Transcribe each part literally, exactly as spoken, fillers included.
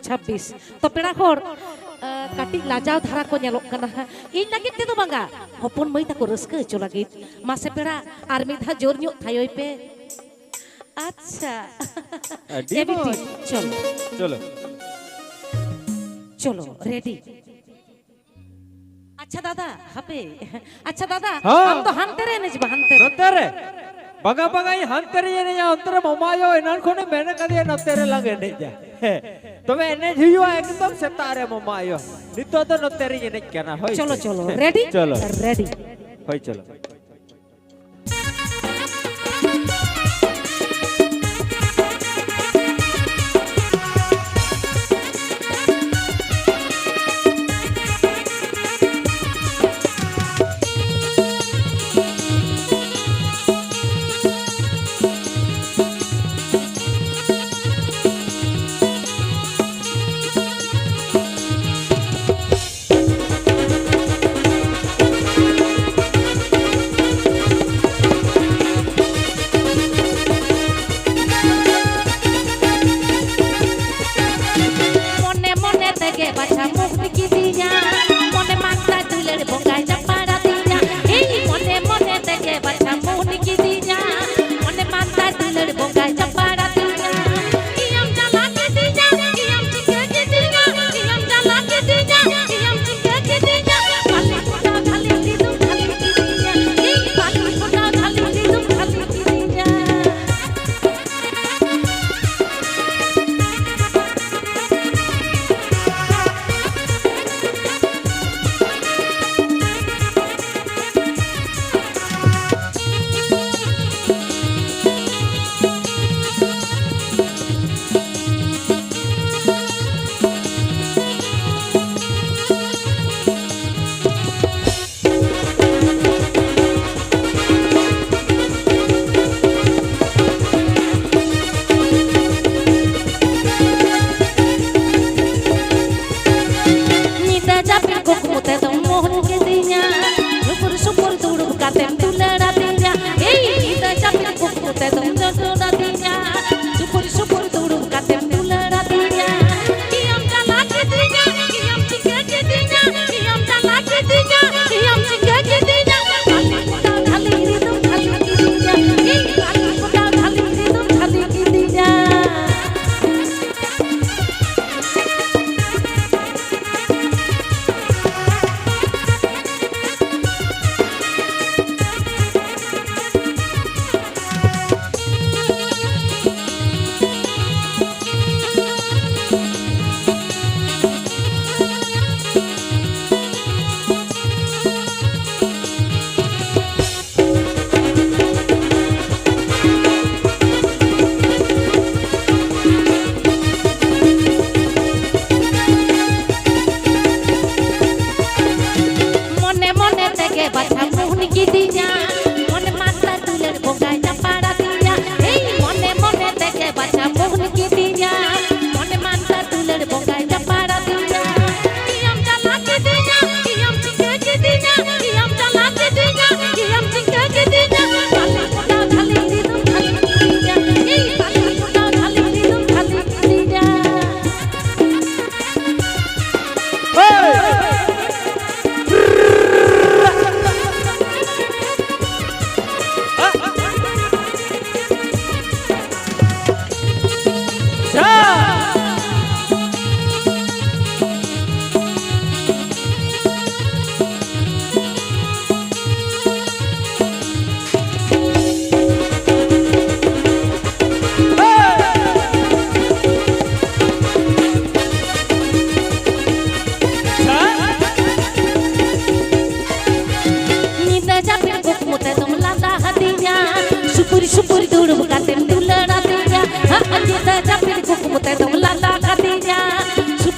ᱪᱷᱟᱵᱵᱤᱥ᱾ ᱛᱚ ᱯᱮᱲᱟ ᱦᱚᱲ, ᱟᱸ, ᱠᱟᱹᱴᱤᱡ ᱞᱟᱡᱟᱣ ᱫᱷᱟᱨᱟ ᱠᱚ ᱧᱮᱞᱚᱜ ᱠᱟᱱᱟ᱾ ᱤᱧ ᱞᱟᱹᱜᱤᱫ ᱛᱮᱫᱚ ᱵᱟᱝᱟ, ᱦᱚᱯᱚᱱ ᱢᱟᱹᱭ ᱛᱟᱠᱚ ᱨᱟᱹᱥᱠᱟᱹ ᱦᱚᱪᱚ ᱞᱟᱹᱜᱤᱫ᱾ ᱢᱟᱥᱮ ᱯᱮᱲᱟ, ᱟᱨ ᱢᱤᱫ ᱫᱷᱟᱣ ᱡᱳᱨ ᱧᱚᱜ ᱛᱷᱟᱭᱚᱭ ᱯᱮ᱾ ᱟᱪᱪᱷᱟ᱾ ᱟᱹᱰᱤ ᱮ ᱵᱤᱴᱤ, ᱢᱚᱡᱽ᱾ ᱪᱚᱞᱚ᱾ ᱪᱚᱞᱚ᱾ ᱪᱚᱞᱚ, ᱨᱮᱰᱤ᱾ ᱟᱪᱪᱷᱟ ᱫᱟᱫᱟ, ᱦᱟᱯᱮ᱾ ᱟᱪᱪᱷᱟ ᱫᱟᱫᱟ, ᱦᱚᱸ᱾ ᱟᱢ ᱫᱚ ᱦᱟᱱᱛᱮ ᱨᱮ ᱮᱱᱮᱡ ᱢᱮ, ᱦᱟᱱᱛᱮ ᱨᱮ᱾ ᱱᱚᱛᱮ ᱨᱮ? ᱵᱟᱝᱟ, ᱵᱟᱝᱟ, ᱤᱧ ᱦᱟᱱᱛᱮ ᱨᱮᱧ ᱮᱱᱮᱡᱟ, ᱚᱱᱛᱮ ᱨᱮ ᱢᱟᱢᱟ ᱟᱭᱳ ᱮᱱᱟᱱ ᱠᱷᱚᱱᱮ ᱢᱮᱱ ᱟᱠᱟᱫᱮᱭᱟ ᱱᱚᱛᱮ ᱨᱮ ᱞᱟᱝ ᱮᱱᱮᱡᱟ᱾ ᱦᱮᱸ᱾ ᱛᱚᱵᱮ ᱮᱱᱮᱡ ᱦᱩᱭᱩᱜᱼᱟ ᱮᱠᱫᱚᱢ ᱥᱮᱛᱟᱜ ᱨᱮ ᱢᱟᱢᱟ ᱟᱭᱳ᱾ ᱱᱤᱛᱚᱜ ᱫᱚ ᱱᱚᱛᱮ ᱨᱮᱧ ᱮᱱᱮᱡ ᱠᱟᱱᱟ, ᱦᱳᱭ ᱪᱚᱞᱚ, ᱥᱮ? ᱪᱚᱞᱚ, ᱦᱮᱸ, ᱨᱮᱰᱤ? ᱪᱚᱞᱚ᱾ ᱨᱮᱰᱤ᱾ ᱦᱳᱭ, ᱪᱚᱞᱚ᱾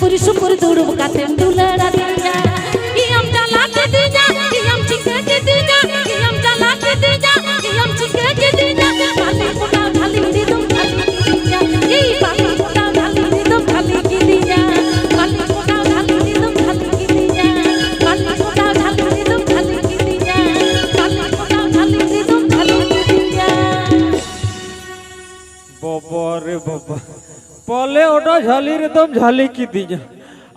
ᱥᱩᱨ ᱥᱩᱯᱩᱨ ᱫᱩᱲᱩᱵ ᱠᱟᱛᱮᱢ ᱫᱩᱞᱟᱹᱲ ᱟᱹᱫᱤᱧᱟ᱾ ᱤᱧᱮᱢ ᱪᱟᱞᱟᱣ ᱠᱤᱫᱤᱧᱟ, ᱤᱧᱮᱢ ᱪᱤᱠᱟᱹ ᱠᱤᱫᱤᱧᱟ, ᱤᱧᱮᱢ ᱪᱟᱞᱟᱣ ᱠᱤᱫᱤᱧᱟ, ᱤᱧᱮᱢ ᱪᱤᱠᱟᱹ ᱠᱤᱫᱤᱧᱟ᱾ ᱵᱷᱟᱞᱤ ᱠᱚᱲᱟ ᱵᱷᱟᱞᱤ ᱛᱮᱫᱚᱢ ᱵᱷᱟᱞᱤ ᱠᱤᱫᱤᱧᱟ᱾ ᱤᱧ ᱵᱷᱟᱞᱤ ᱠᱚᱲᱟ ᱵᱷᱟᱞᱤ ᱛᱮᱫᱚᱢ ᱵᱷᱟᱞᱤ ᱠᱤᱫᱤᱧᱟ᱾ ᱵᱷᱟᱞᱤ ᱠᱚᱲᱟ ᱵᱷᱟᱞᱤ ᱛᱮᱫᱚᱢ ᱵᱷᱟᱞᱤ ᱠᱤᱫᱤᱧᱟ᱾ ᱵᱷᱟᱞᱤ ᱠᱚᱲᱟ ᱵᱷᱟᱞᱤ ᱛᱮᱫᱚᱢ ᱵᱷᱟᱞᱤ ᱠᱤᱫᱤᱧᱟ᱾ ᱵᱷᱟᱞᱤ ᱠᱚᱲᱟ ᱵᱷᱟᱞᱤ ᱛᱮᱫᱚᱢ ᱵᱷᱟᱞᱤ ᱠᱤᱫᱤᱧᱟ᱾ ᱵᱟᱵᱟ ᱨᱮ ᱵᱟᱵᱟ, ᱯᱟᱞᱮ ᱚᱰᱟ ᱡᱷᱟᱹᱞᱤ ᱨᱮᱫᱚᱢ ᱡᱷᱟᱹᱞᱤ ᱠᱤᱫᱤᱧᱟ᱾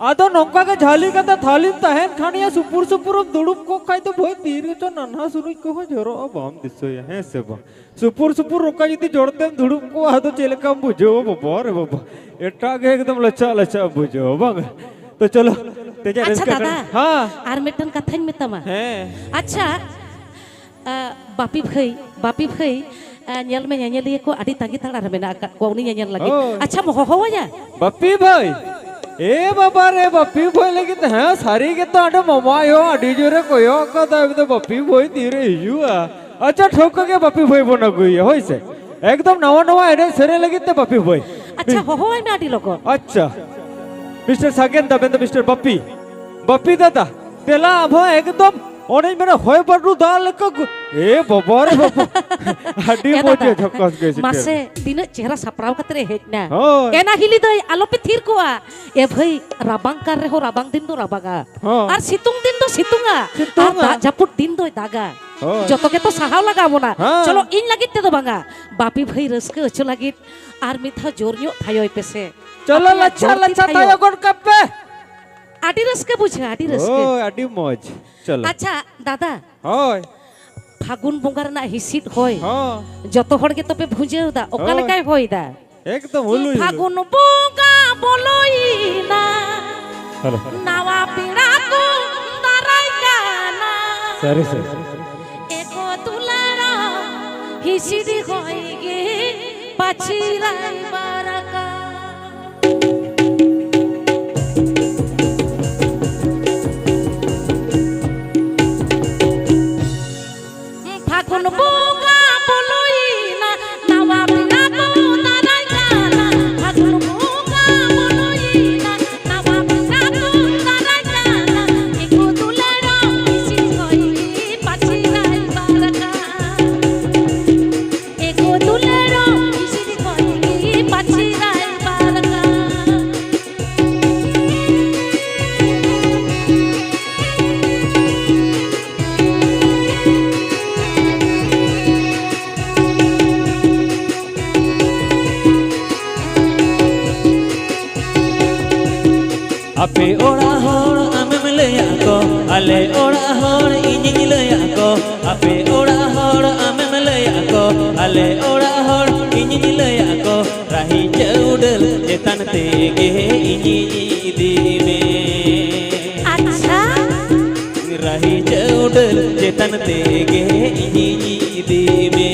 ᱟᱫᱚ ᱱᱚᱝᱠᱟ ᱜᱮ ᱡᱷᱟᱹᱞᱤ ᱠᱟᱛᱮ ᱛᱷᱟᱹᱞᱤᱢ ᱛᱟᱦᱮᱱ ᱠᱷᱟᱱ ᱭᱟ, ᱥᱩᱯᱩᱨ ᱥᱩᱯᱩᱨᱮᱢ ᱫᱩᱲᱩᱵ ᱠᱚᱜ ᱠᱷᱟᱡ ᱫᱚ ᱵᱷᱟᱹᱭ, ᱛᱤ ᱨᱮᱪᱚ ᱱᱟᱱᱦᱟ ᱥᱩᱱᱩᱡ ᱠᱚᱦᱚᱸ ᱡᱚᱨᱚᱜᱼᱟ, ᱵᱟᱢ ᱫᱤᱥᱟᱹᱭᱟ, ᱦᱮᱸ ᱥᱮ ᱵᱟᱝ? ᱥᱩᱯᱩᱨ ᱥᱩᱯᱩᱨ ᱚᱱᱠᱟ ᱡᱩᱫᱤ ᱡᱚᱲ ᱛᱮᱢ ᱫᱩᱲᱩᱵ ᱠᱚᱜᱼᱟ, ᱟᱫᱚ ᱪᱮᱫ ᱞᱮᱠᱟᱢ ᱵᱩᱡᱷᱟᱹᱣᱟ ᱵᱟᱵᱟ ᱨᱮ ᱵᱟᱵᱟ? ᱮᱴᱟᱜ ᱜᱮ ᱮᱠᱫᱚᱢ ᱞᱟᱪᱟᱜ ᱞᱟᱪᱟᱜ ᱮᱢ ᱵᱩᱡᱷᱟᱹᱣᱟ, ᱵᱟᱝ? ᱛᱚ ᱪᱚᱞᱚ, ᱛᱮᱦᱮᱧᱟᱜ ᱟᱪᱪᱷᱟ ᱨᱟᱹᱥᱠᱟᱹ ᱫᱟᱫᱟ, ᱠᱟᱱᱟ᱾ ᱦᱮᱸ᱾ ᱟᱨ ᱢᱤᱫᱴᱟᱝ ᱠᱟᱛᱷᱟᱧ ᱢᱮᱛᱟᱢᱟ᱾ ᱦᱮᱸ᱾ ᱟᱪᱪᱷᱟ, ᱟ, ᱵᱟᱯᱤ ᱵᱷᱟᱹᱭ, ᱵᱟᱯᱤ ᱵᱷᱟᱹᱭ, ᱟ, ᱧᱮᱞ ᱢᱮ, ᱧᱮᱧᱮᱞᱤᱭᱟᱹ ᱠᱚ ᱟᱹᱰᱤ ᱛᱟᱺᱜᱤ ᱛᱟᱲᱟᱜ ᱨᱮ ᱢᱮᱱᱟᱜ ᱟᱠᱟᱫ ᱠᱚᱣᱟ ᱩᱱᱤ ᱧᱮᱧᱮᱞ ᱞᱟᱹᱜᱤᱫ᱾ ᱦᱳᱭ᱾ ᱟᱪᱪᱷᱟᱢ ᱦᱚᱦᱚᱣᱟᱭᱟ? ᱵᱟᱯᱤ ᱵᱷᱟᱹᱭ, ᱮ ᱵᱟᱵᱟ ᱨᱮ, ᱵᱟᱯᱤ ᱵᱷᱟᱹᱭ ᱞᱟᱹᱜᱤᱫ, ᱦᱮᱸ, ᱥᱟᱹᱨᱤ ᱜᱮᱛᱚ ᱟᱹᱰᱤ ᱢᱟᱢᱟ ᱟᱭᱳ ᱟᱹᱰᱤ ᱡᱳᱨᱮ ᱠᱚᱭᱚᱜ ᱟᱠᱟᱫᱟ, ᱩᱱᱤ ᱫᱚ ᱵᱟᱯᱤ ᱵᱷᱟᱹᱭ ᱛᱤᱨᱮ ᱦᱤᱡᱩᱜᱼᱟ? ᱟᱪᱪᱷᱟ, ᱴᱷᱟᱹᱣᱠᱟᱹ ᱜᱮ ᱵᱟᱯᱤ ᱵᱷᱟᱹᱭ ᱵᱚᱱ ᱟᱹᱜᱩᱭᱮᱭᱟ, ᱦᱳᱭ ᱥᱮ? ᱮᱠᱫᱚᱢ ᱱᱟᱣᱟ ᱱᱟᱣᱟ ᱮᱱᱮᱡ ᱥᱮᱨᱮᱧ ᱞᱟᱹᱜᱤᱫ ᱛᱮ ᱵᱟᱯᱤ ᱵᱷᱟᱹᱭ᱾ ᱟᱪᱪᱷᱟ, ᱦᱚᱦᱚᱣᱟᱭ ᱢᱮ ᱟᱹᱰᱤ ᱞᱚᱜᱚᱱ᱾ ᱟᱪᱪᱷᱟ, ᱢᱤᱥᱴᱟᱨ ᱥᱟᱜᱮᱱ ᱫᱟ, ᱢᱮᱱᱫᱚ ᱢᱤᱥᱴᱟᱨ ᱵᱟᱯᱤ, ᱵᱟᱯᱤ ᱫᱟᱫᱟ, ᱫᱮᱞᱟ ᱟᱵᱚ ᱮᱠᱫᱚᱢ ᱚᱱᱮᱧ ᱢᱮᱱᱟ, ᱦᱚᱭ ᱵᱟᱹᱨᱰᱩ ᱫᱟᱜ ᱞᱮᱠᱟ ᱜᱩ-, ᱮ ᱵᱟᱵᱟ ᱨᱮ ᱵᱟᱵᱟ᱾ ᱟᱹᱰᱤ ᱮ ᱢᱚᱡᱽ ᱫᱟᱫᱟ, ᱮ ᱡᱷᱟᱠᱟᱥ ᱜᱮ ᱥᱮᱴᱮᱨ᱾ ᱢᱟᱥᱮ, ᱛᱤᱱᱟᱹᱜ ᱪᱮᱦᱨᱟ ᱥᱟᱯᱲᱟᱣ ᱠᱟᱛᱮ ᱨᱮ ᱦᱮᱡ ᱱᱟ᱾ ᱦᱳᱭ᱾ ᱮᱱᱟ ᱦᱤᱞᱤ ᱫᱟᱹᱭ, ᱟᱞᱚᱯᱮ ᱛᱷᱤᱨ ᱠᱚᱜᱼᱟ᱾ ᱮ ᱵᱷᱟᱹᱭ, ᱨᱟᱵᱟᱝ ᱠᱟᱱ ᱨᱮᱦᱚᱸ ᱨᱟᱵᱟᱝ ᱫᱤᱱ ᱫᱚ ᱨᱟᱵᱟᱝᱟ᱾ ᱦᱚᱸ᱾ ᱟᱨ ᱥᱤᱛᱩᱝ ᱫᱤᱱ ᱫᱚ ᱥᱤᱛᱩᱝᱟ᱾ ᱥᱤᱛᱩᱝᱟ᱾ ᱟᱨ ᱫᱟᱜ ᱡᱟᱹᱯᱩᱫ ᱫᱤᱱ ᱫᱚᱭ ᱫᱟᱜᱟ᱾ ᱦᱳᱭ᱾ ᱡᱚᱛᱚ ᱜᱮᱛᱚ ᱥᱟᱦᱟᱣ ᱞᱟᱜᱟᱣ ᱵᱚᱱᱟ᱾ ᱦᱮᱸ᱾ ᱪᱚᱞᱚ, ᱤᱧ ᱞᱟᱹᱜᱤᱫ ᱛᱮᱫᱚ ᱵᱟᱝᱟ, ᱵᱟᱯᱤ ᱵᱷᱟᱹᱭ ᱨᱟᱹᱥᱠᱟᱹ ᱦᱚᱪᱚ ᱞᱟᱹᱜᱤᱫ ᱟᱨ ᱢᱤᱫ ᱫᱷᱟᱣ ᱡᱳᱨ ᱧᱚᱜ ᱛᱷᱟᱭᱚᱭ ᱯᱮᱥᱮ᱾ ᱪᱚᱞᱚ, ᱟᱯᱮᱭᱟᱜ ᱞᱟᱪᱷᱟ, ᱡᱳᱨ ᱛᱤ ᱞᱟᱪᱷᱟ ᱛᱷᱟᱭᱚ᱾ ᱛᱷᱟᱭᱚ ᱜᱚᱫ ᱠᱟᱯᱮ᱾ ᱟᱹᱰᱤ ᱨᱟᱹᱥᱠᱟᱹ ᱵᱩᱡᱷᱟᱹᱜᱼᱟ, ᱟᱹᱰᱤ ᱨᱟᱹᱥᱠᱟᱹ᱾ ᱦᱳᱭ, ᱟᱹᱰᱤ ᱢᱚᱡᱽ᱾ ᱪᱚᱞᱚ᱾ ᱟᱪᱪᱷᱟ, ᱫᱟᱫᱟ᱾ ᱦᱳᱭ᱾ ᱯᱷᱟᱹᱜᱩᱱ ᱵᱚᱸᱜᱟ ᱨᱮᱱᱟᱜ ᱦᱤᱸᱥᱤᱫ ᱦᱚᱭ᱾ ᱦᱚᱸ᱾ ᱡᱚᱛᱚ ᱦᱚᱲ ᱜᱮᱛᱚ ᱯᱮ ᱵᱷᱩᱸᱡᱟᱹᱣ ᱫᱟ, ᱚᱠᱟ ᱦᱳᱭ᱾ ᱞᱮᱠᱟᱭ ᱦᱚᱭ ᱫᱟ? ᱮᱠᱫᱚᱢ ᱦᱩᱞᱩᱭ ᱦᱩᱞᱩᱭ᱾ ᱯᱷᱟᱹᱜᱩᱱ ᱵᱚᱸᱜᱟ ᱵᱚᱞᱚᱭᱮᱱᱟ, ᱦᱮᱞᱳ᱾ ᱱᱟᱣᱟ ᱯᱮᱲᱟ ᱠᱚ ᱫᱟᱨᱟᱭ ᱠᱟᱱᱟ᱾ ᱥᱟᱹᱨᱤ, ᱥᱟᱹᱨᱤ᱾ ᱮᱠᱚ ᱫᱩᱞᱟᱹᱲ ᱦᱤᱸᱥᱤᱫ ᱦᱚᱭ ᱜᱮ ᱯᱟᱹᱪᱷᱤ ᱨᱟᱭᱵᱟᱨ ᱠᱟᱱᱟ᱾ ᱯᱷᱟᱹᱜᱩᱱ ᱵᱚᱸᱜᱟ ᱵᱚᱞᱚᱭᱮᱱᱟ, ᱱᱟᱣᱟ ᱯᱮᱲᱟ ᱠᱚ ᱫᱟᱨᱟᱭ ᱠᱟᱱᱟ᱾ ᱯᱷᱟᱹᱜᱩᱱ ᱵᱚᱸᱜᱟ ᱵᱚᱞᱚᱭᱮᱱᱟ, ᱱᱟᱣᱟ ᱟᱯᱮ ᱚᱲᱟᱜ ᱦᱚᱲ ᱟᱢᱮᱢ ᱞᱟᱹᱭᱟᱫ ᱠᱚ, ᱟᱞᱮ ᱚᱲᱟᱜ ᱦᱚᱲ ᱤᱧᱤᱧ ᱞᱟᱹᱭᱟᱫ ᱠᱚ᱾ ᱟᱯᱮ ᱚᱲᱟᱜ ᱦᱚᱲ ᱟᱢᱮᱢ ᱞᱟᱹᱭᱟᱫ ᱠᱚ, ᱟᱞᱮ ᱚᱲᱟᱜ ᱦᱚᱲ ᱤᱧᱤᱧ ᱞᱟᱹᱭᱟᱫ ᱠᱚ᱾ ᱨᱟᱦᱤ ᱪᱟᱹᱣᱰᱟᱹᱞ ᱪᱮᱛᱟᱱ ᱛᱮᱜᱮ ᱤᱧᱤᱧ ᱤᱫᱤ ᱢᱮ᱾ ᱟᱪᱪᱷᱟ᱾ ᱨᱟᱦᱤ ᱪᱟᱹᱣᱰᱟᱹᱞ ᱪᱮᱛᱟᱱ ᱛᱮᱜᱮ ᱤᱧᱤᱧ ᱤᱫᱤ ᱢᱮ᱾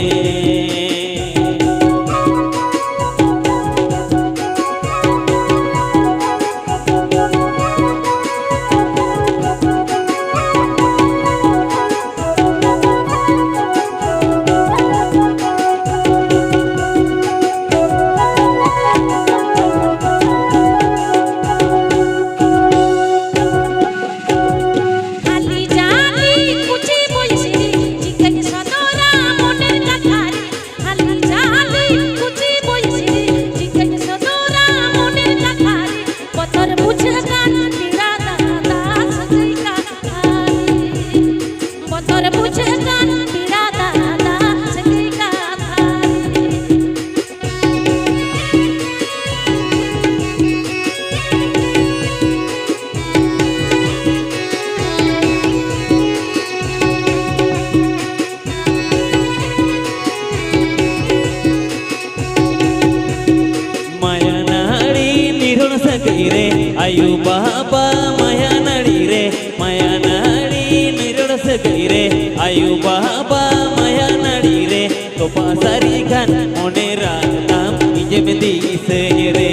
ᱦᱟᱹᱞᱤ ᱡᱟᱹᱞᱤ ᱠᱩᱪᱤ ᱵᱚᱭᱮᱥ ᱨᱮ ᱪᱤᱠᱟᱹᱧ ᱥᱚᱫᱚᱨᱟ ᱢᱚᱱᱮᱨ ᱠᱟᱛᱷᱟ ᱨᱮ᱾ ᱦᱟᱹᱞᱤ ᱡᱟᱹᱞᱤ ᱠᱩᱪᱤ ᱵᱚᱭᱮᱥ ᱨᱮ ᱪᱤᱠᱟᱹᱧ ᱥᱚᱫᱚᱨᱟ ᱢᱚᱱᱮᱨ ᱠᱟᱛᱷᱟ ᱨᱮ᱾ ᱵᱚᱛᱚᱨ ᱵᱩᱡᱷᱟᱹᱜ ᱠᱟᱱ ᱯᱮᱲᱟ ᱫᱟᱫᱟ ᱥᱟᱹᱜᱟᱹᱭ ᱠᱟᱛᱷᱟ ᱨᱮ᱾ ᱵᱚᱛᱚᱨ ᱵᱩᱡᱷᱟᱹᱜ ᱠᱟᱱ ᱯᱮᱲᱟ ᱫᱟᱫᱟ ᱥᱟᱹᱜᱟᱹᱭ ᱠᱟᱛᱷᱟ ᱨᱮ᱾ ᱢᱟᱭᱟ ᱱᱟᱹᱲᱤ ᱱᱤᱨᱚᱲ ᱥᱟᱹᱜᱟᱹᱭ ᱨᱮ, ᱟᱭᱳ ᱵᱟᱵᱟ ᱢᱟᱭᱟ ᱱᱟᱹᱲᱤ ᱨᱮ, ᱢᱟᱭᱟ ᱱᱟᱹᱲᱤ ᱱᱤᱨᱚᱲ ᱥᱟᱹᱜᱟᱹᱭ ᱨᱮ, ᱟᱭᱳ ᱵᱟᱵᱟ ᱢᱟᱭᱟ ᱱᱟᱹᱲᱤ ᱨᱮ, ᱛᱚᱯᱟ ᱥᱟᱹᱨᱤ ᱠᱷᱟᱱ ᱢᱚᱱᱮ ᱨᱟᱜ ᱛᱟᱢ ᱤᱧᱮᱢ ᱫᱤᱥᱟᱹᱧ ᱨᱮ᱾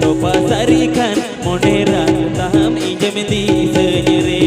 ᱛᱚᱯᱟ ᱥᱟᱹᱨᱤ ᱠᱷᱟᱱ ᱢᱚᱱᱮ ᱨᱟᱜ ᱛᱟᱢ ᱤᱧᱮᱢ ᱫᱤᱥᱟᱹᱧ ᱨᱮ᱾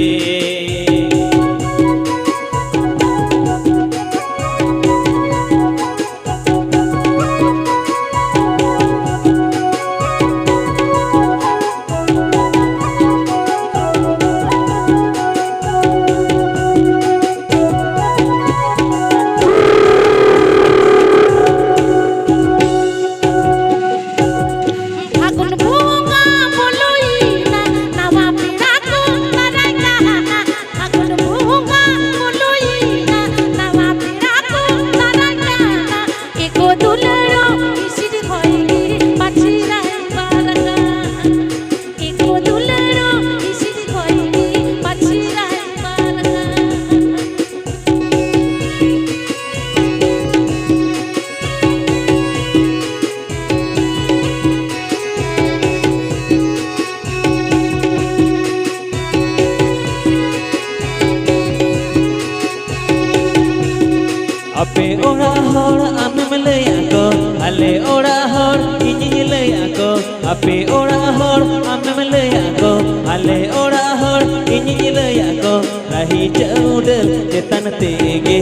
ᱟᱯᱮ ᱚᱲᱟᱜ ᱦᱚᱲ ᱟᱢᱮᱢ ᱞᱟᱹᱭᱟᱠᱚ, ᱟᱞᱮ ᱚᱲᱟᱜ ᱦᱚᱲ ᱤᱧᱤᱧ ᱞᱟᱹᱭᱟᱠᱚ, ᱨᱟᱦᱤ ᱪᱟᱹᱣᱰᱟᱹᱞ ᱪᱮᱛᱟᱱ ᱛᱮᱜᱮ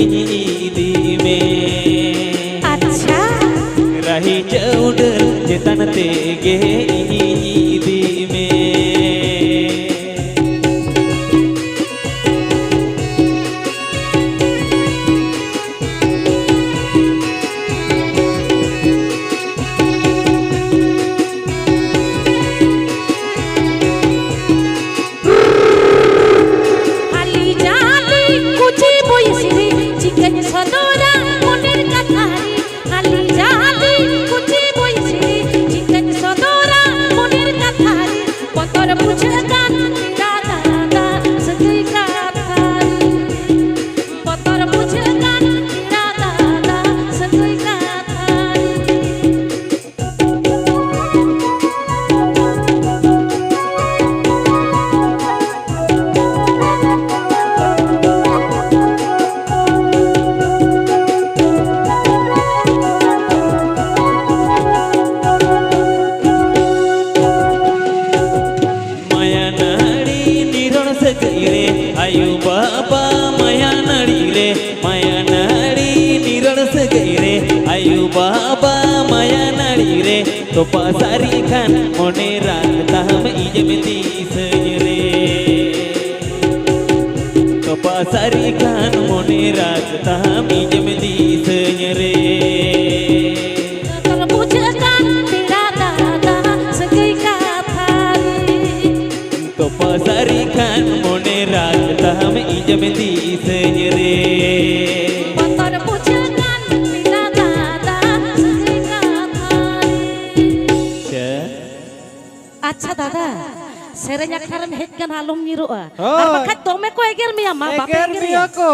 ᱤᱧᱤᱧ ᱤᱫᱤ ᱢᱮ᱾ ᱟᱪᱪᱷᱟ᱾ ᱨᱟᱦᱤ ᱪᱟᱹᱣᱰᱟᱹᱞ ᱪᱮᱛᱟᱱ ᱛᱮᱜᱮ ᱤᱧᱤᱧ ᱤᱫᱤ ᱢᱮ᱾ ᱦᱟᱹᱞᱤ ᱡᱟᱹᱞᱤ ᱠᱩᱪᱤ ᱵᱚᱭᱮᱥ ᱨᱮ ᱪᱤᱠᱟᱹᱧ ᱥᱚᱫᱚᱨᱟ ᱢᱚᱱᱮᱨ ᱠᱟᱛᱷᱟ ᱨᱮ? ᱦᱟᱹᱞᱤ ᱡᱟᱹᱞᱤ ᱠᱩᱪᱤ ᱵᱚᱭᱮᱥ ᱨᱮ ᱪᱤᱠᱟᱹᱧ ᱥᱚᱫᱚᱨᱟ ᱢᱚᱱᱮᱨ ᱠᱟᱛᱷᱟ ᱨᱮ? ᱵᱚᱛᱚᱨ ᱵᱩᱡᱷᱟᱹᱜ ᱠᱟᱱ ᱯᱮᱲᱟ ᱫᱟᱫᱟ ᱥᱟᱹᱜᱟᱹᱭ ᱠᱟᱛᱷᱟ ᱨᱮ᱾ ᱵᱚᱛᱚᱨ ᱵᱩᱡᱷᱟᱹᱜ ᱠᱟᱱ ᱯᱮᱲᱟ ᱫᱟᱫᱟ ᱥᱟᱹᱜᱟᱹᱭ ᱠᱟᱛᱷᱟ ᱨᱮ᱾ ᱢᱟᱭᱟ ᱱᱟᱹᱲᱤ ᱱᱤᱨᱚᱲ ᱥᱟᱹᱜᱟᱹᱭ ᱨᱮ, ᱟᱭᱳ ᱵᱟᱵᱟ ᱢᱟᱭᱟ ᱱᱟᱹᱲᱤ ᱨᱮ, ᱢᱟᱭᱟ ᱱᱟᱹᱲᱤ ᱱᱤᱨᱚᱲ ᱥᱟᱹᱜᱟᱹᱭ ᱨᱮ, ᱟᱭᱳ ᱵᱟᱵᱟ ᱢᱟᱭᱟ ᱱᱟᱹᱲᱤ ᱨᱮ, ᱛᱚᱯᱟ ᱥᱟᱹᱨᱤ ᱠᱷᱟᱱ ᱢᱚᱱᱮ ᱨᱟᱜᱽ ᱛᱟᱢ ᱤᱧᱮᱢ ᱫᱤᱥᱟᱹᱧ ᱨᱮ᱾ ᱛᱚᱯᱟ ᱥᱟᱹᱨᱤ ᱠᱷᱟᱱ ᱢᱚᱱᱮ ᱨᱟᱜᱽ ᱛᱟᱢ ᱤᱧᱮᱢ ᱫᱤᱥᱟᱹᱧ ᱨᱮ᱾ ᱵᱚᱛᱚᱨ ᱵᱩᱡᱷᱟᱹᱜ ᱠᱟᱱ ᱯᱮᱲᱟ ᱫᱟᱫᱟ ᱥᱟᱹᱜᱟᱹᱭ ᱠᱟᱛᱷᱟ ᱨᱮ᱾ ᱛᱚᱯᱟ ᱥᱟᱹᱨᱤ ᱠᱷᱟᱱ ᱢᱚᱱᱮ ᱨᱟᱜᱽ ᱛᱟᱢ ᱤᱧᱮᱢ ᱫᱤᱥᱟᱹᱧ ᱨᱮ᱾ ᱵᱚᱛᱚᱨ ᱵᱩᱡᱷᱟᱹᱜ ᱠᱟᱱ ᱯᱮᱲᱟ ᱫᱟᱫᱟ ᱥᱟᱹᱜᱟᱹᱭ ᱠᱟᱛᱷᱟ ᱨᱮ᱾ ᱪᱮ? ᱟᱪᱪᱷᱟ ᱫᱟᱫᱟ, ᱥᱮᱨᱮᱧ ᱟᱠᱷᱲᱟ ᱨᱮᱢ ᱦᱮᱡ ᱠᱟᱱᱟ, ᱟᱞᱚᱢ ᱧᱤᱨᱚᱜᱼᱟ᱾ ᱦᱳᱭ᱾ ᱟᱨ ᱵᱟᱠᱷᱟᱡ ᱫᱚᱢᱮ ᱠᱚ ᱮᱜᱮᱨ ᱢᱮᱭᱟ, ᱢᱟ ᱵᱟᱯᱮ ᱮᱜᱮᱨ ᱮᱜᱮᱨ ᱢᱮᱭᱟ ᱠᱚ᱾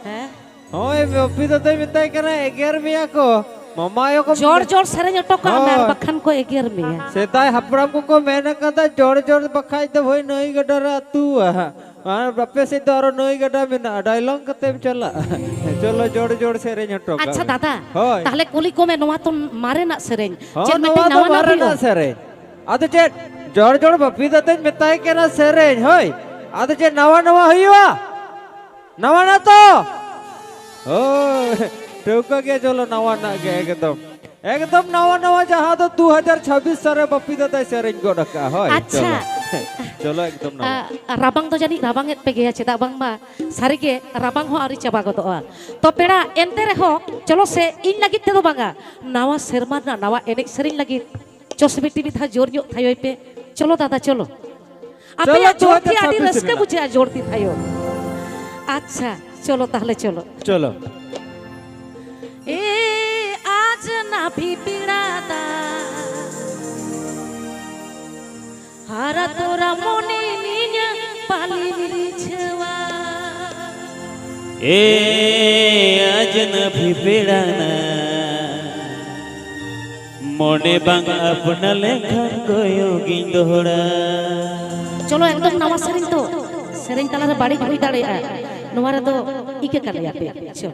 ᱦᱮᱸ? ᱦᱳᱭ, ᱵᱟᱹᱯᱤ ᱫᱟᱫᱟᱭ ᱢᱮᱛᱟᱭ ᱠᱟᱱᱟ, ᱮᱜᱮᱨ ᱢᱮᱭᱟ ᱠᱚ᱾ ᱢᱟᱢᱟ ᱟᱭᱳ ᱠᱚ ᱡᱚᱲ ᱡᱚᱲ ᱥᱮᱨᱮᱧ ᱦᱚᱴᱚ ᱠᱟᱜ ᱢᱮ, ᱟᱨ ᱦᱳᱭ᱾ ᱵᱟᱠᱷᱟᱱ ᱠᱚ ᱮᱜᱮᱨ ᱢᱮᱭᱟ᱾ ᱥᱮᱫᱟᱭ ᱦᱟᱯᱲᱟᱢ ᱠᱚᱠᱚ ᱢᱮᱱ ᱟᱠᱟᱫᱟ, ᱡᱚᱲ ᱡᱚᱲ ᱵᱟᱠᱷᱟᱡ ᱫᱚ ᱵᱷᱟᱹᱭ ᱱᱟᱹᱭ ᱜᱟᱰᱟ ᱨᱮ ᱟᱹᱛᱩᱜᱼᱟ᱾ ᱟᱨ ᱟᱯᱮ ᱥᱮᱫ ᱫᱚ ᱟᱨᱚ ᱱᱟᱹᱭ ᱜᱟᱰᱟ ᱢᱮᱱᱟᱜᱼᱟ, ᱰᱟᱭᱞᱚᱝ ᱠᱟᱛᱮᱢ ᱪᱟᱞᱟᱜᱼᱟ᱾ ᱪᱚᱞᱚ, ᱡᱳᱲ ᱡᱳᱲ ᱥᱮᱨᱮᱧ ᱦᱚᱴᱚ ᱠᱟᱜ ᱟᱪᱪᱷᱟ ᱢᱮ᱾ ᱫᱟᱫᱟ, ᱦᱳᱭ᱾ ᱛᱟᱦᱞᱮ ᱠᱩᱞᱤ ᱠᱚᱢᱮ, ᱱᱚᱣᱟ ᱛᱚ ᱢᱟᱨᱮᱱᱟᱜ ᱥᱮᱨᱮᱧ᱾ ᱦᱚᱸ, ᱪᱮᱫ ᱱᱚᱣᱟ ᱢᱤᱫᱴᱟᱝ ᱫᱚ ᱱᱟᱣᱟᱱᱟᱜ ᱢᱟᱨᱮᱱᱟᱜ ᱦᱩᱭᱩᱜᱼᱟ? ᱥᱮᱨᱮᱧ᱾ ᱟᱫᱚ ᱪᱮᱫ, ᱡᱳᱲ ᱡᱳᱲ ᱵᱟᱯᱤ ᱫᱟᱫᱟᱧ ᱢᱮᱛᱟᱭ ᱠᱟᱱᱟ ᱥᱮᱨᱮᱧ, ᱦᱳᱭ᱾ ᱟᱫᱚ ᱪᱮᱫ ᱱᱟᱣᱟ ᱱᱟᱣᱟ ᱦᱩᱭᱩᱜᱼᱟ? ᱱᱟᱣᱟ ᱱᱟ ᱛᱚ? ᱦᱳᱭ, ᱴᱷᱟᱹᱣᱠᱟᱹ ᱜᱮ, ᱪᱚᱞᱚ ᱱᱟᱣᱟᱱᱟᱜ ᱜᱮ ᱮᱠᱫᱚᱢ᱾ ᱮᱠᱫᱚᱢ ᱱᱟᱣᱟ ᱱᱟᱣᱟ, ᱡᱟᱦᱟᱸ ᱫᱚ ᱫᱩ ᱦᱟᱡᱟᱨ ᱪᱷᱟᱵᱵᱤᱥ ᱥᱟᱞ ᱨᱮ ᱵᱟᱯᱤ ᱫᱟᱫᱟᱭ ᱥᱮᱨᱮᱧ ᱜᱚᱫ ᱟᱠᱟᱫᱼᱟ᱾ ᱦᱳᱭ, ᱟᱪᱪᱷᱟ᱾ ᱪᱚᱞᱚ᱾ ᱪᱚᱞᱚ, ᱮᱠᱫᱚᱢ ᱱᱟᱣᱟ᱾ ᱟ, ᱨᱟᱵᱟᱝ ᱫᱚ ᱡᱟᱹᱱᱤᱡ ᱨᱟᱵᱟᱝ ᱮᱫ ᱯᱮ ᱜᱮᱭᱟ, ᱪᱮᱫᱟᱜ ᱵᱟᱝᱢᱟ ᱥᱟᱹᱨᱤᱜᱮ ᱨᱟᱵᱟᱝ ᱦᱚᱸ ᱟᱹᱣᱨᱤ ᱪᱟᱵᱟ ᱜᱚᱫᱚᱜᱼᱟ᱾ ᱛᱚ ᱯᱮᱲᱟ, ᱮᱱᱛᱮ ᱨᱮᱦᱚᱸ ᱪᱚᱞᱚ ᱥᱮ, ᱤᱧ ᱞᱟᱹᱜᱤᱫ ᱛᱮᱫᱚ ᱵᱟᱝᱟ, ᱱᱟᱣᱟ ᱥᱮᱨᱢᱟ ᱨᱮᱱᱟᱜ ᱱᱟᱣᱟ ᱮᱱᱮᱡ ᱥᱮᱨᱮᱧ ᱞᱟᱹᱜᱤᱫ ᱪᱚᱥ ᱵᱤᱴᱤ ᱢᱤᱫ ᱫᱷᱟᱣ ᱡᱳᱨ ᱧᱚᱜ ᱛᱷᱟᱭᱚᱭ ᱯᱮ᱾ ᱪᱚᱞᱚ ᱫᱟᱫᱟ, ᱪᱚᱞᱚ᱾ ᱟᱯᱮᱭᱟᱜ ᱪᱚᱞᱚ, ᱡᱳᱨ ᱛᱮ ᱟᱹᱰᱤ ᱫᱩ ᱦᱟᱡᱟᱨ ᱪᱷᱟᱵᱵᱤᱥ ᱨᱟᱹᱥᱠᱟᱹ ᱨᱮᱱᱟᱜ᱾ ᱵᱩᱡᱷᱟᱹᱜᱼᱟ, ᱡᱳᱨ ᱛᱮ ᱛᱷᱟᱭᱚ᱾ ᱟᱪᱪᱷᱟ, ᱪᱚᱞᱚ ᱛᱟᱦᱞᱮ, ᱪᱚᱞᱚ᱾ ᱪᱚᱞᱚ᱾ ᱮ ᱟᱡᱽᱱᱟᱵᱤ ᱯᱮᱲᱟ ᱫᱟ, ᱦᱟᱨᱟ ᱛᱚᱨᱟ ᱢᱚᱱᱮ ᱱᱤᱧ ᱯᱟᱞᱤ ᱨᱤᱡᱷᱟᱹᱣᱟ᱾ ᱮ ᱟᱡᱽᱱᱟᱵᱤ ᱯᱮᱲᱟ ᱱᱟ, ᱢᱚᱱᱮ ᱵᱟᱝ ᱟᱯᱱᱟ ᱞᱮᱱᱠᱷᱟᱱ ᱠᱚᱭᱚᱜᱤᱧ ᱫᱚᱦᱲᱟ᱾ ᱪᱚᱞᱚ, ᱮᱠᱫᱚᱢ ᱱᱟᱣᱟ ᱥᱮᱨᱮᱧ ᱛᱚ, ᱥᱮᱨᱮᱧ ᱛᱟᱞᱟᱨᱮ ᱵᱟᱹᱲᱤᱡ ᱦᱩᱭ ᱫᱟᱲᱮᱭᱟᱜᱼᱟ, ᱱᱚᱣᱟ ᱨᱮᱫᱚ ᱤᱠᱟᱹ ᱠᱟᱞᱮᱭᱟᱯᱮ᱾ ᱪᱚ᱾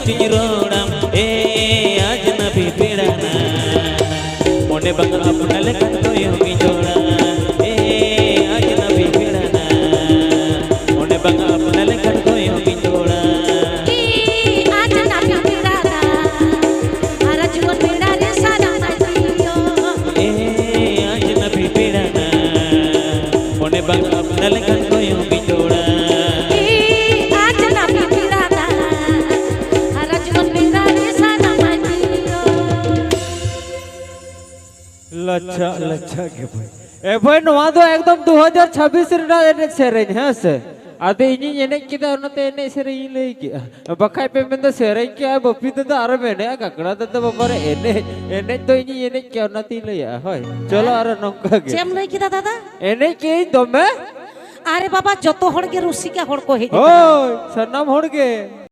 ᱪᱮᱫ ᱨᱚᱲᱟᱢ ᱮ ᱟᱡᱱᱟᱵᱤ ᱯᱮᱲᱟ ᱱᱟ, ᱢᱚᱱᱮ ᱵᱟᱝ ᱟᱯᱱᱟ ᱞᱮᱠᱟᱱ ᱠᱚᱭᱚᱜ ᱤᱧ ᱡᱚᱲᱟ ᱮ ᱟᱡᱱᱟᱵᱤ ᱯᱮᱲᱟ ᱱᱟ, ᱢᱚᱱᱮ ᱵᱟᱝ ᱟᱯᱱᱟ ᱞᱮᱠᱟᱱ ᱠᱚᱭᱚᱜ ᱤᱧ ᱡᱚᱲᱟ᱾ ᱟᱡᱱᱟᱵᱤ ᱯᱮᱲᱟ ᱱᱟ, ᱟᱨ ᱡᱩᱣᱟᱹᱱ ᱵᱮᱲᱟ ᱨᱮ ᱥᱟᱱᱟᱢ ᱡᱤᱭᱚᱱ ᱮ ᱟᱡᱱᱟᱵᱤ ᱯᱮᱲᱟ ᱱᱟ, ᱢᱚᱱᱮ ᱵᱟᱝ ᱟᱯᱱᱟ ᱞᱮᱠᱟᱱ ᱠᱚᱭᱚᱜ ᱤᱧ ᱡᱚᱲᱟ᱾ ᱟᱡᱱᱟᱵᱤ ᱯᱮᱲᱟ ᱱᱟ, ᱟᱨ ᱡᱩᱣᱟᱹᱱ ᱵᱮᱲᱟ ᱨᱮ ᱥᱟᱱᱟᱢ ᱡᱤᱭᱚᱱ᱾ ᱞᱟᱪᱷᱟ, ᱞᱟᱪᱷᱟ ᱜᱮ ᱵᱷᱟᱹᱭ᱾ ᱮ ᱵᱷᱟᱹᱭ, ᱱᱚᱣᱟ ᱫᱚ ᱮᱠᱫᱚᱢ ᱫᱩ ᱦᱟᱡᱟᱨ ᱪᱷᱟᱵᱵᱤᱥ ᱨᱮᱱᱟᱜ ᱮᱱᱮᱡ ᱥᱮᱨᱮᱧ, ᱦᱮᱸ ᱥᱮ? ᱟᱫᱚ ᱤᱧᱤᱧ ᱮᱱᱮᱡ ᱠᱮᱫᱟ, ᱚᱱᱟᱛᱮ ᱮᱱᱮᱡ ᱥᱮᱨᱮᱧ ᱤᱧ ᱞᱟᱹᱭ ᱠᱮᱜᱼᱟ᱾ ᱵᱟᱠᱷᱟᱡ ᱯᱮ ᱢᱮᱱᱫᱟ, "ᱥᱮᱨᱮᱧ ᱠᱮᱜᱼᱟᱭ ᱵᱟᱹᱯᱤ ᱫᱟᱫᱟ, ᱟᱨᱮᱢ ᱮᱱᱮᱡᱼᱟ ᱠᱟᱠᱲᱟ ᱫᱟᱫᱟ, ᱵᱟᱵᱟ ᱨᱮ ᱮᱱᱮᱡ, ᱮᱱᱮᱡ ᱫᱚ ᱤᱧᱤᱧ ᱮᱱᱮᱡ ᱠᱮᱜᱼᱟ", ᱚᱱᱟᱛᱤᱧ ᱞᱟᱹᱭᱟ᱾ ᱦᱳᱭ, ᱪᱚᱞᱚ ᱟᱨᱚ ᱱᱚᱝᱠᱟ ᱜᱮ᱾ ᱪᱮᱫ ᱮᱢ ᱞᱟᱹᱭ ᱠᱮᱫᱟ ᱫᱟᱫᱟ? ᱮᱱᱮᱡ ᱠᱮᱜᱼᱟᱹᱧ ᱫᱚᱢᱮ᱾ ᱟᱨᱮ ᱵᱟᱵᱟ, ᱡᱚᱛᱚ ᱦᱚᱲ ᱜᱮ ᱨᱩᱥᱤᱠᱟ ᱦᱚᱲ ᱠᱚ ᱦᱮᱡ ᱟᱠᱟᱱᱟ᱾ ᱦᱳᱭ, ᱥᱟᱱᱟᱢ ᱦᱚᱲ ᱜᱮ᱾